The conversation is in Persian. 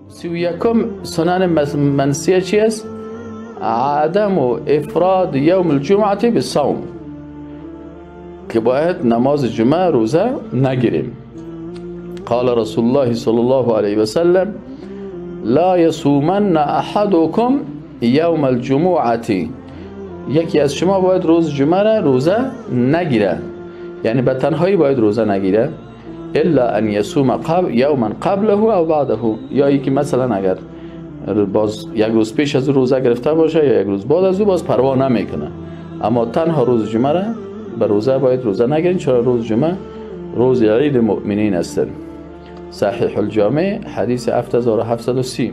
31 سنن منسیه چی است؟ عدم افراد یوم الجمعه بالصوم، که باید نماز جمعه روزه نگیریم. قال رسول الله صلی الله علیه و سلم لا یصومن احدکم یوم الجمعه، یکی از شما باید روز جمعه را روزه نگیره، یعنی به تنهایی باید روزه نگیره، الا ان یصوم قبل یوما قبله او بعده، یا یکی مثلا اگر باز یک روز پیش از روزه گرفته باشه یا یک روز بعد از او باز پروا نمیکنه، اما تنها روز جمعه را به روزه باید روزه نگیرین، چرا روز جمعه روز عید مؤمنین است. صحیح الجامع حدیث 7730.